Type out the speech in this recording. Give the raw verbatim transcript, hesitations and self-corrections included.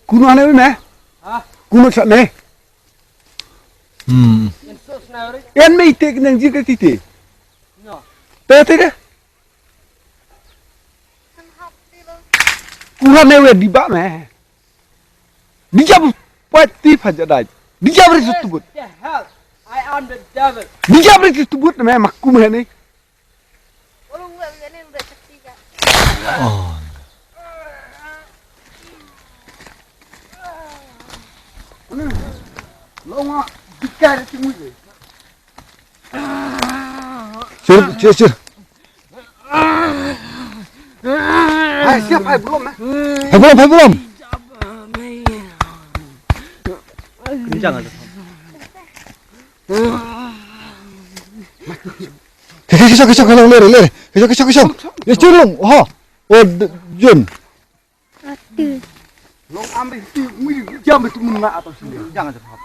Kuno hane me? Ha? Kuno sa ne? Hmm. Yan me ite nang jing ka tite. No. Te te de. Kuno hane we di ba me. Di jab pati pa jadai. Di jab ri tutubut. The hell? I am the devil. Di jab ri tutubut me makum hane. Sir, sir, sir. Hai, siap, hai, belum, eh. Hai, belum, hai, belum. Ke, ke, ke, ke, ke, long, lere, lere. Ke, ke, ke, ke, long. Ya, cur long. Oha. Oh, d-, Jun. Atu. Long amri tu, mui jam tu mun na atau sini. Jangan cepat.